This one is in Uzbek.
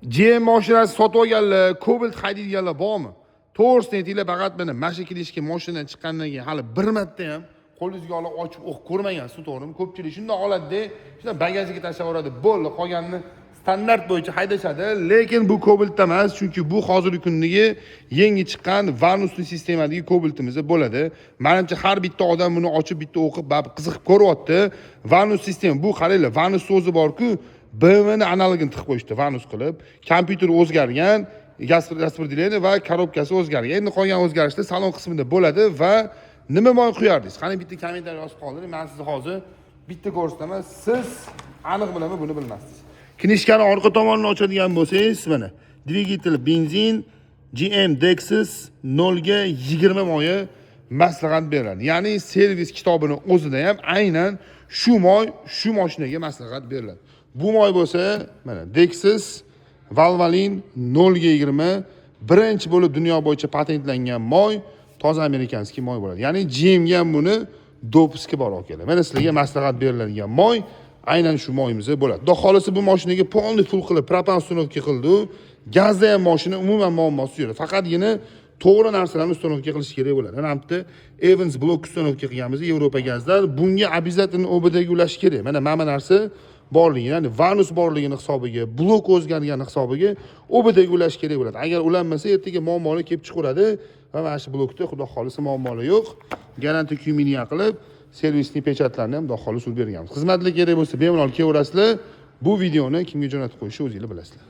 GM mashinasi sotib olganlar, Cobalt haydaydiganlar bormi? To'g'risini aytinglar, faqat mana shu книжка mashinadan chiqqandan keyin hali bir marta ham qo'lingizga olib ochib o'qib ko'rmagansiz, to'g'rimi? Ko'pchilik shundoq oladida, shundoq bagajiga tashlab yuboradi, bo'ldi, qolganini standart bo'yicha haydashadi. Lekin bu Cobaltda emas, chunki bu hozirgi kundagi yangi chiqqan Vanosli sistemadagi Cobaltimiz bo'ladi. Menimcha, har bitta odam buni ochib, bitta o'qib, baribir qiziqib ko'ryapti. Vanos sistema, bu qaranglar, Vanos so'zi bor-ku, BMWni analogini tiqib qo'yishdi Vanos qilib. Kompyuter o'zgargan, gaz распределение va коробка si o'zgargan. Endi qolgan o'zgarishlar salon qismida bo'ladi. Va nima moy quyardingiz? Qani, bitta kommentariy yozib qoldiring. Men sizni hozir bitta ko'rsataman. Siz aniq bilaman, buni bilmassiz. Книжка ni orqa tomonini ochadigan bo'lsangiz, mana dvigatel benzin GM Dexys 0 ga 20 moyi maslahat beriladi. Ya'ni servis kitobini o'zida ham aynan shu moy shu mashinaga maslahat beriladi. Bu moy bo'lsa, mana Dexys Valvoline 0 ga 20, birinchi bo'lib dunyo bo'yicha patentlangan moy, toza американский moy bo'ladi. Ya'ni GMga ham buni допуски bor akalar. Mana sizlarga maslahat beriladigan moy aynan shu moyimiz bo'ladi. Xudo xohlasa, bu mashinaga полный full qilib propan установка qildi. Gazda ham mashina umuman muammosi yo'q. Faqatgina to'g'ri narsalarni установка qilish kerak bo'ladi. Mana bu yerda Evans blok установка qilganmiz, Yevropa gazlar. Bunga обязательно ОБД ga ulash kerak. Mana bu narsa borligini, ya'ni Vanos borligini hisobiga, blok o'zgargani hisobiga ОБД ga ulash kerak bo'ladi. Agar ulanmasa, ertaga muammolar kelib chiqaveradi va mana shu blokda, xudo xohlasa, muammolar yo'q. Garantiya кюминя qilib, сервисный печать larni ham, xudo xohlasa, urib berganmiz. Xizmatlar kerak bo'lsa, bemalol kelaverasizlar. Bu videoni kimga jo'natib qo'yishni o'zinglar bilasizlar.